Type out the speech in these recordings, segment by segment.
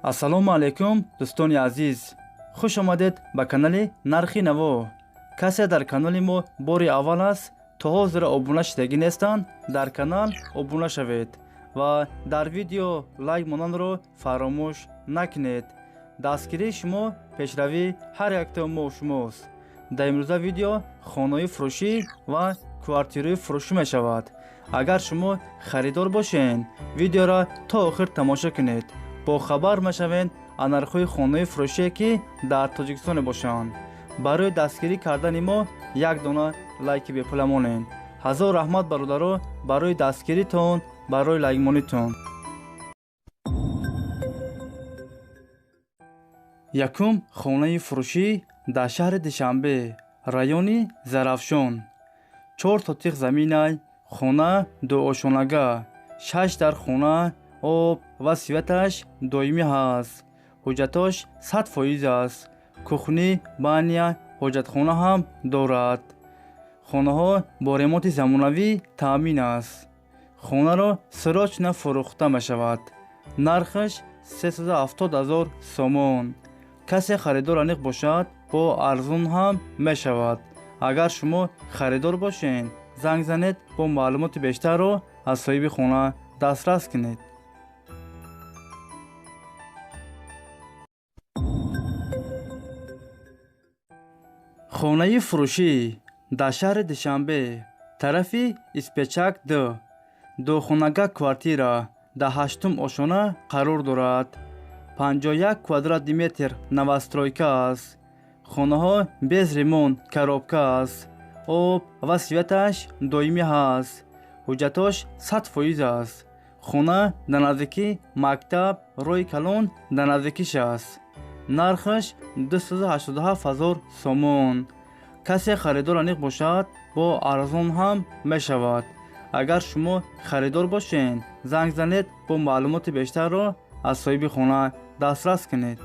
Ассалому алайкум, дӯстони азиз, хуш омадед ба канали Нархи Наво. Касе дар канали мо бори аввал аст, то ҳозир обуна шудагӣ нестанд, дар канал обуна шавед ва дар видео лайк монданро фаромӯш накунед. Дастгирии шумо пешравии ҳар яктаи мо шумост. Дар имрӯза видео хонаҳои фурӯшӣ ва квартираҳои фурӯшӣ мешавад. Агар шумо харидор бошед, видеоро то охир тамошо кунед, бохабар мешавед аз нархҳои хонаҳои фурӯшие, ки дар Тоҷикистон мебошанд. Барои дастгирӣ кардани мо як дона лайки бепула монед. Ҳазор раҳмат, бародаро, барои дастгиритон, барои лайкмонитон. Якум хонаи фурӯшӣ дар шаҳри Душанбе, райони Зарафшон. Чор сотих заминай, хона дуошонага, шаш дар хона, об ва светаш доимӣ ҳаст. Ҳуҷҷатош 100% аст. Кухни, баня, ҳоҷатхона ҳам дорад. Хонаҳо бо ремонти замонавӣ таъмин аст. Хонаро срочно фурӯхта мешавад. Нархаш 370 ҳазор сомон. Касе харидор аниқ бошад, бо арзон ҳам мешавад. Агар шумо харидор бошед, занг занед, бо маълумоти бештарро аз соҳиби хона дастрас кунед. Хонаи фурӯшӣ дар шаҳри Душанбе, тарафи Испечак д, духонага квартира дар ҳаштум ошона қарор дорад. 51 квадратный метр, новостройка аст. Хонаҳо без ремонт, коробка аст. Об ва светаш доимӣ ҳаст. Ҳуҷҷатош 100% аст. Хона дар наздикии мактаб, роҳи калон дар наздикиш аст. Нархаш 287 ҳазор сомон. Касе харидор аниқ бошад, бо арзон ҳам мешавад. Агар шумо харидор бошед, занг занед, бо маълумоти бештарро аз соҳиби хона дастрас кунед.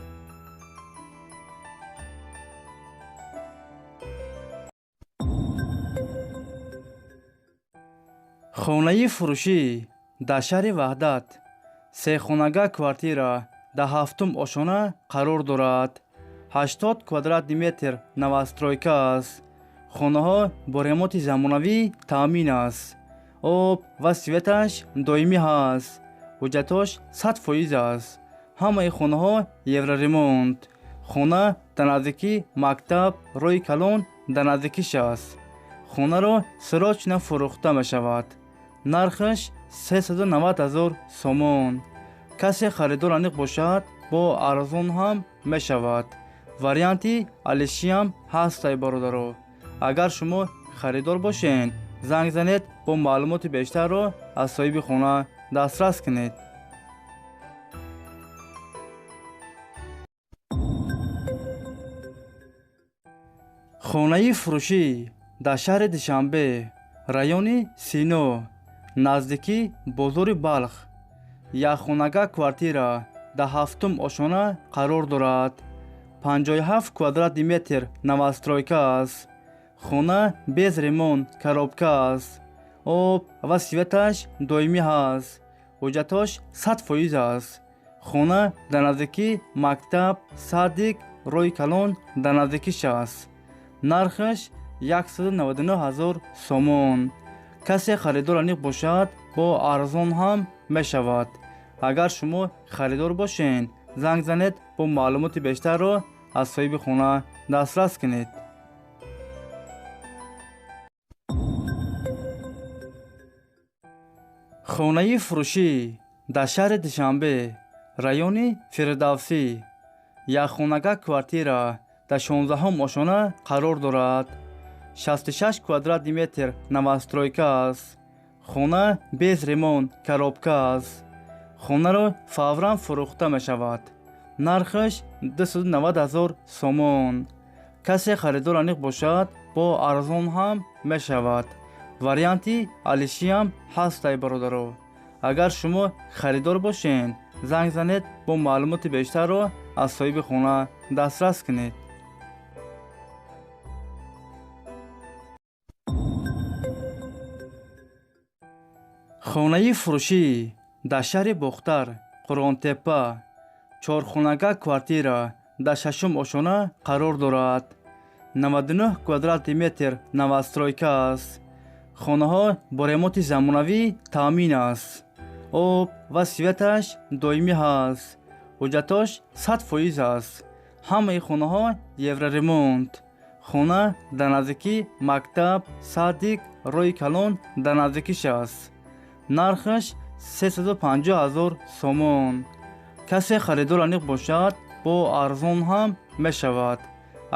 Хонаи фурӯшӣ дар шаҳри Ваҳдат, сехонага квартира дар ҳафтум ошона қарор дорад. 80 квадратный метр, новостройка аст. Хонаҳо бо ремонти замонавӣ таъмин аст. Об ва светаш доимӣ ҳаст. Ҳуҷҷатош 100% аст. Ҳамаи хонаҳо евроремонт. Хона дар наздикии мактаб, роҳи калон дар наздикиш аст. Хонаро срочно фурӯхта мешавад. Нархаш 390 ҳазор сомон. Касе харидор аниқ бошад, бо арзон ҳам мешавад. Варианти алишиам ҳастай, бародаро. Агар шумо харидор бошед, занг занед, бо маълумоти бештарро аз соҳиби хона дастрас кунед. Хонаи фурӯшӣ дар шаҳри Душанбе, райони Сино, наздикии бозори Балх, якхонага квартира дар ҳафтум ошона қарор дорад. 57 квадратный метр, новостройка аст. Хона без ремонт, коробка аст. Об ва светаш доимӣ ҳаст. Ҳуҷҷатош 100% аст. Хона дар наздикии мактаб, садик, роҳи калон дар наздикиш аст. Нархаш 199 ҳазор сомон. Касе харидор аниқ бошад, бо арзон ҳам мешавад. Агар шумо харидор бошед, занг занед, бо маълумоти бештарро аз соҳиби хона дастрас кунед. Хонаи фурӯшӣ дар шаҳри Душанбе, райони Фирдавсӣ, якхонага квартира дар 16-ҳум ошона қарор дорад. 66 квадратный метр, новостройка аст. Хона без ремонт, коробка аст. Хонаро фавран фурӯхта мешавад. Нархаш 290 ҳазор сомон. Касе харидор аниқ бошад, бо арзон ҳам мешавад. Варианти алишиам ҳастай, бародаро. Агар шумо харидор бошед, занг занед, бо маълумоти бештарро аз соҳиби хона дастрас кунед. Хонаи фурӯшӣ дар шаҳри Бохтар, Қурғонтеппа. Чорхонага квартира дар шашум ошёна қарор дорад. 99 квадратный метр новостройка аст. Хонаҳо бо ремонти замонавӣ таъмин аст. Об ва светаш доимӣ ҳаст. Ҳуҷҷатош 100% аст. Ҳамаи хонаҳо евроремонт. Хона дар наздикӣ мактаб, садик, роҳи калон дар наздикиш аст. Нархаш 350 000 сомон. Касе харидор аниқ бошад, бо арзон ҳам мешавад.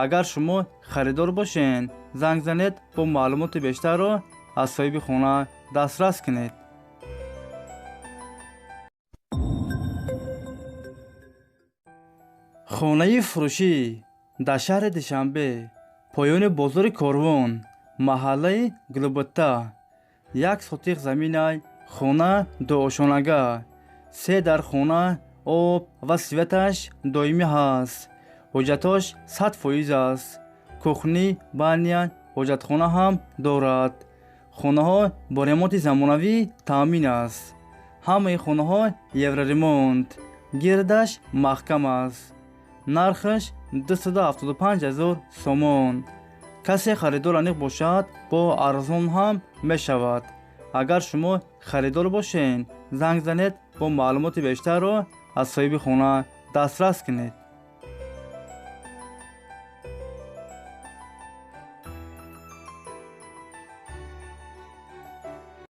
Агар шумо харидор бошед, занг занед, бо маълумоти бештарро аз соҳиби хона дастрас кунед. Хонаи фурӯшӣ дар шаҳри Душанбе, поёни бозори Корвон, маҳаллаи Гулбутта. 1 сотих заминай, хона дуошонага, се дар хона, об ва светаш доимӣ ҳаст. Ҳуҷҷатош 100% аст. Кухни, баня, ҳоҷатхона ҳам дорад. Хонаҳо бо ремонти замонавӣ таъмин аст. Ҳамаи хонаҳо евроремонт. Гирдаш маҳкам аст. Нархаш 275 000 сомон. Касе харидор аниқ бошад, бо арзон ҳам мешавад. Агар шумо харидор бошед, занг занед, бо маълумоти бештарро аз соҳиби хона дастрас кунед.